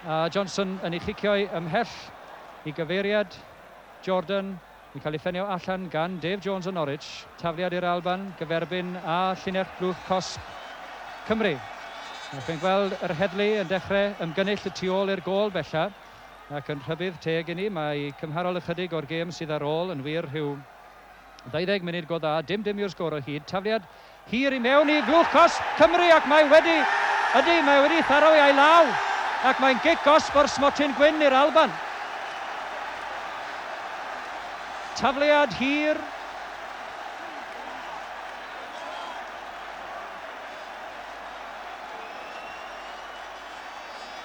A Johnson yn ei chicio hi ymhell i gyfeiriad Jordan. Yn cael ei phenio allan gan Dave Jones o Norwich. Tafliad i'r Alban, gyferbyn â llinell blwch cosb Cymru. A chi'n gweld yr heddlu yn dechrau ymgynnull y tu ôl i'r gôl bella, ac yn rhybudd teg i ni, mae cymharol ychydig o'r gêm sydd ar ôl, yn wir rhyw 20 munud go dda, dim dim yw'r sgôr o hyd. Tafliad hir i mewn i flwch cosb Cymru ac mae wedi, ydy, mae wedi tharo i a'i law ac mae'n gic gosb o'r smotyn gwyn i'r Alban. Tafliad hir.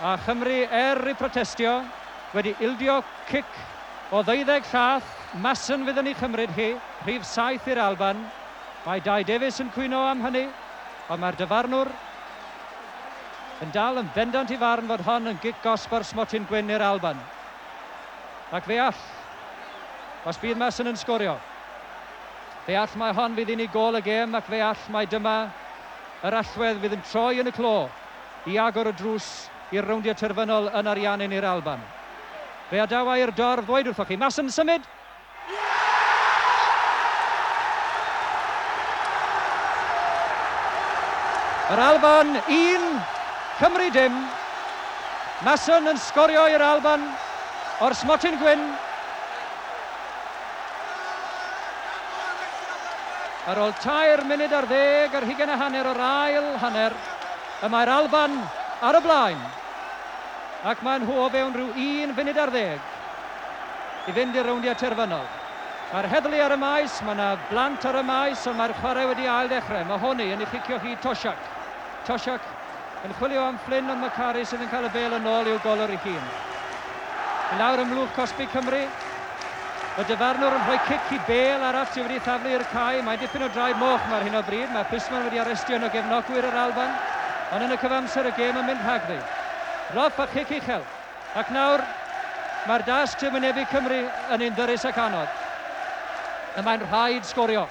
A Chymru er i protestio wedi ildio cic o ddeuddeg llath, Mason fydd yn ei chymryd hi, rhif 7 i'r Alban. Mae Dai Davies yn cwyno am hynny, ond mae'r dyfarnwr yn dal yn bendant i farn fod hon yn gic gosb o'r smotyn gwyn i'r Alban. Ac fe all, os bydd Mason yn sgorio, fe all mai hon fydd unig gôl y gêm ac fe all mai dyma yr allwedd fydd yn troi yn y clo i agor y drws i'r rowndiau terfynol yn Ariannin i'r Alban. Fe adawa i'r dorf ddweud wrthoch chi, Mason symud! Yr Alban 1, Cymru dim. Mason yn sgorio i'r Alban o'r smotyn gwyn. Ar ôl 3 munud ar ddeg ar hugain a hanner o'r ail hanner, y mae'r Alban ar y blaen, ac maen nhw o fewn rhyw un funud ar ddeg i fynd i'r rowndiau terfynol. Mae'r heddlu ar y maes, mae yna blant ar y maes, ond mae'r chwarae wedi ail-ddechrau. Mahoney yn ei chicio hi i Toshack. Toshack yn chwilio am Flynn ond Macari sydd yn cael y bêl yn ôl i'w golwr ei hun. I lawr ym mlwch cosbi Cymru, y dyfarnwr yn rhoi cic i bêl arall sydd wedi thaflu i'r cae. Mae'n dipyn o draed moch yma ar hyn o bryd. Mae plismon wedi arestio un o gefnogwyr yr Alban, ond yn y cyfamser y gêm yn mynd rhagddi. Rough a chic uchel. Ac nawr, mae'r dasg sy'n wynebu Cymru yn un ddyrys ac anodd. Y mae'n rhaid sgorio.